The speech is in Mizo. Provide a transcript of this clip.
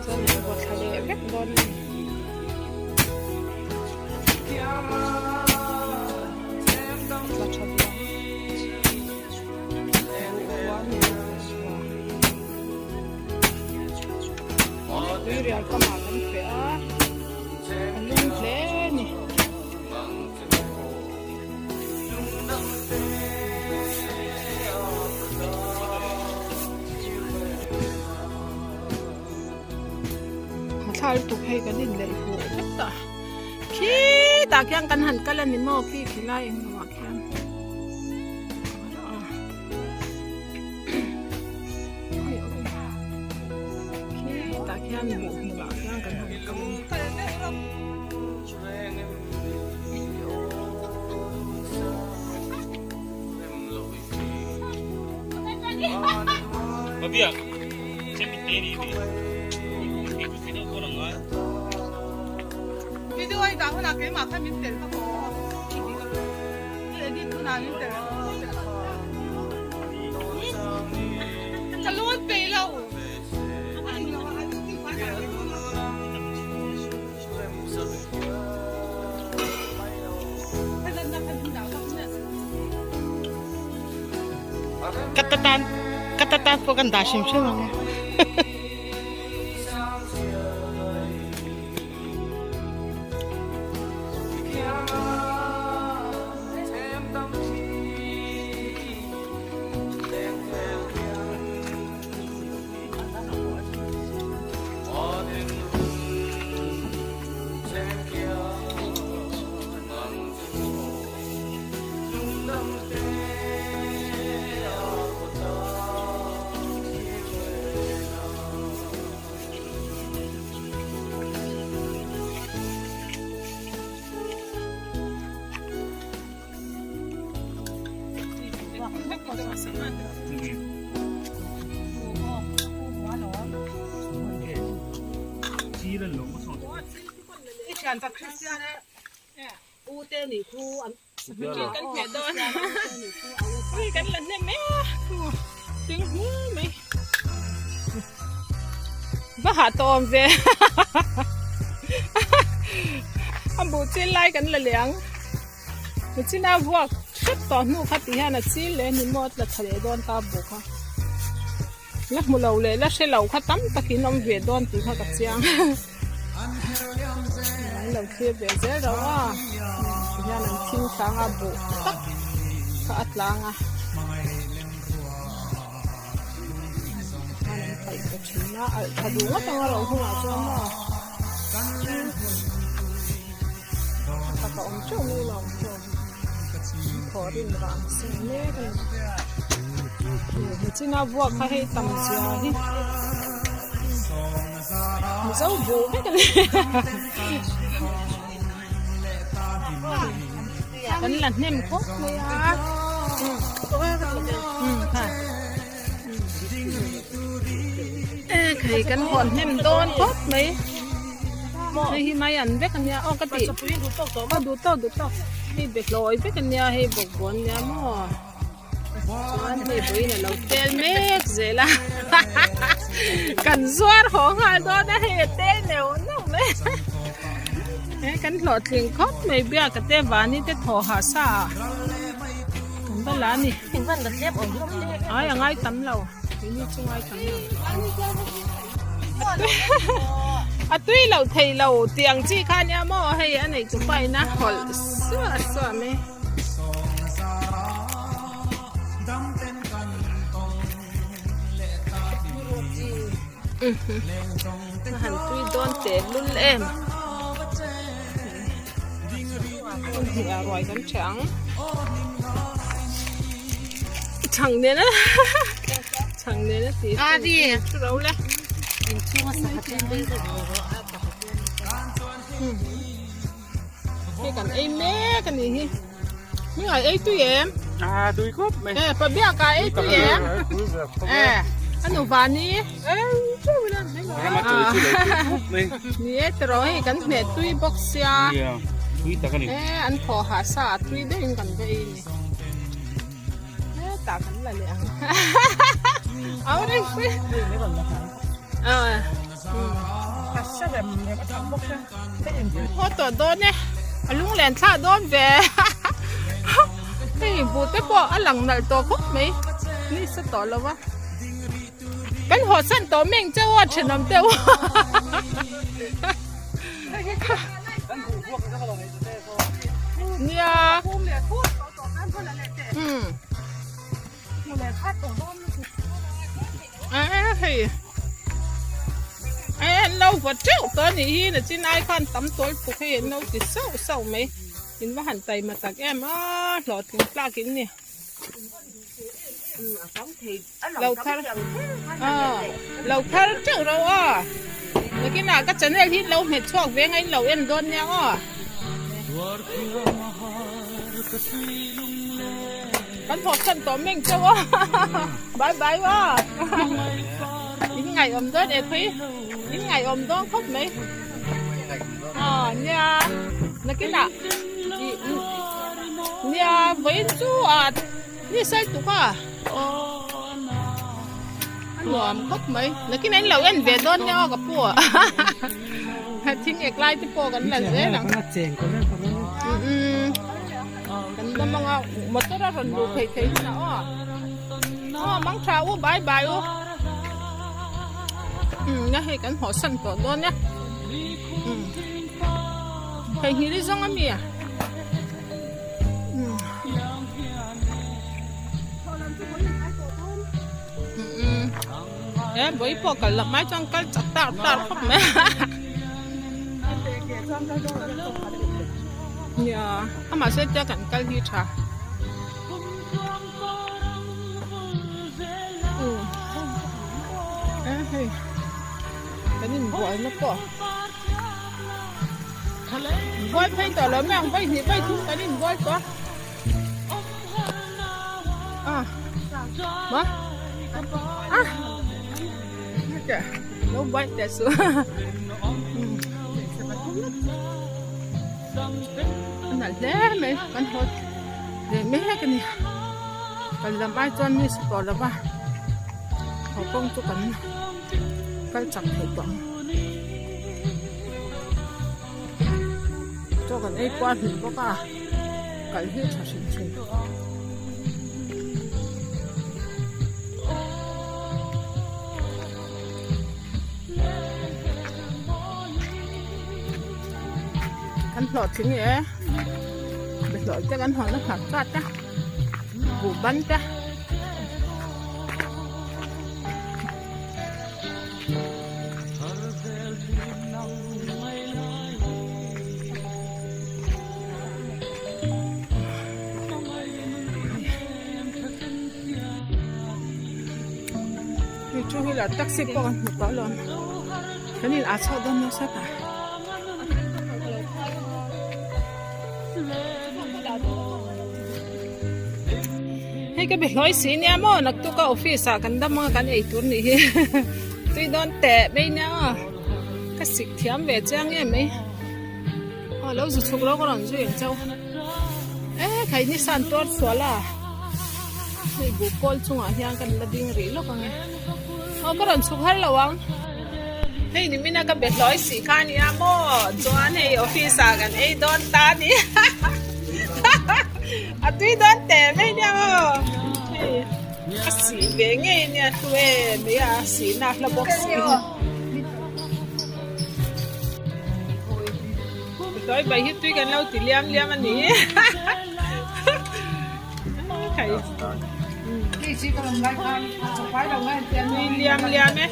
Chuan an vaw thla leh vek dawn a ni. Tla tha duang Tuirial kamah kan feh a, a lum hle a ni. Thla lutuk hei kan inleih huh vek ta. Khitah khian kan han kal a ni maw khi khilai englo ah khian. Khitah khian buh hmunah khian kan han kal a ni. Ka ta tan pawh kan dah hrim hrim ang e. Kan hmeh dawn ui kan la hnem e tling hmul mai va hah tawh awm ve a buh chil lai kan la leh ang nichina vuak hrep tawh hnu kha ti hian a chil leh a ni maw a tla tha leh dawn ta buh kha la hmu lo leh la hre lo kha tam takin awm ve dawn tih kha ka chiang. An lo thlir ve zel rauh a tihian an thing tlang a buh tak kha a tlang a an paih ta thin a alh tha duh ngawt ang a ro hunah chuan maw a taka awm teuh mai lo ang chu thaw rin rah ang seng mek a ni nichina vuak kha hei tam zia hi. Mizo buh vek a ni. Kan la hnem khawp mai a. Hei kan hawn hnem dawn khawp mai. Hei hi mai an vek a nia aw ka ti. Aw duh tawk duh tawk. Hei behlawi vek a nia hei bawkbawn a nia maw. Chuan hei vawiin a lo tel mek zel a kan zuar haw nghal dawn a hei a tel neuh neuh mai he kan hlawhtling khawp mai biak a te vani te thaw hah sa ah kan va la a ni ai a ngai tam lo keini chu ngai tam lo a tui lo thei lo tih ang chi kha ania maw hei a neih chu paina hawlh suah suah mai. A han tui dawn teh lul em hnih ah ruai kan ṭheh ang chhang nen a chhang nen a tih chu ro le. Hei kan ei mek a nih hi. Hmingai ei tui em? À tui khawp mai. Eh pa biak ah ei tui em? Eh anu vani. Rama tui chu lo tui khawp mai. Ni e tiraw hei kan hmeh tui bawk sia. Nia tui tak a ni. Eh an thaw hah sa a tui deuhin kan va ei ni. Eh tah kan la leh ang. Au reng pui. Ah. Haw tawh dawn e, a lunglen thlah dawn ve hei buh te pawh a lang nalh tawh khawp mai ni sa tawh lo a kan haw san tawh meng cheu a thenawm te u nia umm hei an lo va teuh tawh a nih hi nachin ai khan tam tawl tuk hei an lo ti sauh sauh mai in va han taima tak em a hlawhtling tlak in ni lo thar lo thar teuh ro aw nakinah ka channel hi lo hmet chhuak veng a in lo en dawn nia aw. Kan thawk chhan tawh meng chauh a bye bye aw in ngaihawm dawn e khawi in ngaihawm dawn khawp mai aw nia nakinah ih nia vawiin chu a ni sai tuk a a nuam khawp mai nakinah in lo en ve dawn nia aw ka pu thing ek lai te pawh kan la zel ang. Kan dam anga motor a rawn luh theih theih hunah aw aw mang tha u bye bye u umm nia hei kan haw san tawh dawn e umm hei hi ri zawng ami a umm umm e vawi pawh kal loh mai chuan kal chak tar tar khawp mai nia a mahse tia kan kal hi tha umm e hei kan inbuaina pawh buai phei tawh lo mai ang vawi hnih vawi thum kan inbuai tawh a ah ma ah lo buai teh suh a nalh hle mai kan haw leh mek a ni kal lam ai chuan mi sa tawh lo va haw kawng chu kan kal chak thei tawh ang chaw kan ei kual hlun bawk a kal hi a tha hrim hrim. Kan hlawhtling e bawlhhlawh te kan hawn a hnar chat a buh ban te. Hei two wheeler taxi pawh kan hmu tawh alawm kan in ah chhoh dawn nasa ta. Hei ka be hlawi si nia maw naktuk a office ah kan dam anga kan ei tur nih hi tui dawn teh mai nia aw ka sik thiam ve chiang em mai aw lo zu chhuk lo ka rawn zui ang chauh e khai ni san tuar chhuah la hei buh kawl chungah hian kan la ding rih lawk ang e aw ka rawn chhuk har lo ang. Hei nimina ka be hlawi si kha ania maw chuan hei office ah kan ei dawn ta a ni a tui dawn teh mai nia maw hei a sih ve ngei ania hlu e mai a sih nak la bawk si hlawi bai hi tui kan lo ti liam liam a ni khai tui liam liam e.